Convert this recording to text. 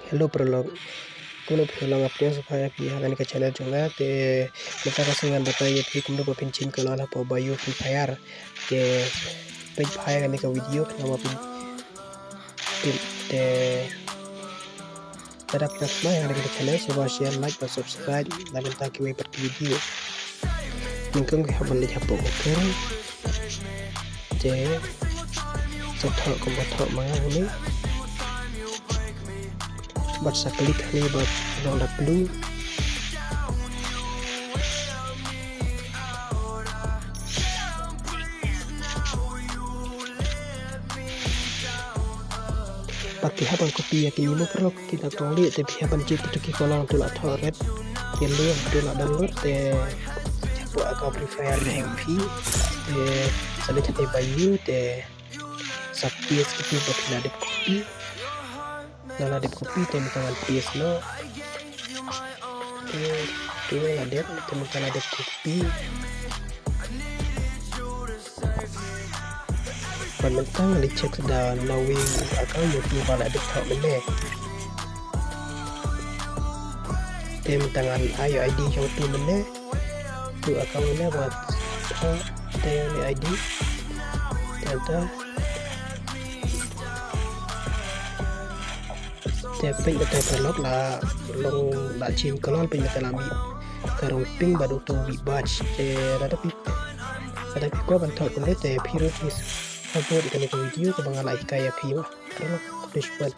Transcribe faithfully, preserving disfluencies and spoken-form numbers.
Hello paralok. Kumno phi long, nga pdiang sngewbha ïa phi ha kane ka channel jong nga. Te mynta ka sngi ngan batai ïa phi kumno ba phin change color hapoh Bio Free Fire. Te peit bha ïa kane ka video khnang ba phin, phin, te lada phi la sngewbha ïa kane ka channel, sngewbha share, like bad subscribe na ka bynta kiwei pat ki video. Nyngkong phi hap ban leit hapoh Google. Te sa thoh kumba thoh ma nga hangne. Bad sa click hangne ba long da blue. Bad phi hap ban copy ïa kine mo paralok, ki dang tong lieh, te phi hap ban jied kito ki color, to la thoh red, yellow, to la download, te hapoh account Free Fire jong phi, te sa leit hangne Bio, te sa paste kito ba phi la dep copy. Nga la dep copy, te mynta ngan paste noh. Te, te la dep, te mynta la dep copy. Bad mynta ngan leit check da na uwei u account uto ba la dep thoh mynne. Te mynta ngan ai ïa u I D jong uto mynne. Uto u account mynne ba thoh, te ngan ai ïa u I D. Te mynta Te peit kata paralok, la long, la change color, peit kata la mih ka rong pink bad uto u mih badge. Te lada phi, lada phi kwah ban thoh kumne te phi ruh phi support ïa kane ka video kaba nga la hikai ïa phi, mo paralok. Khublei shibun.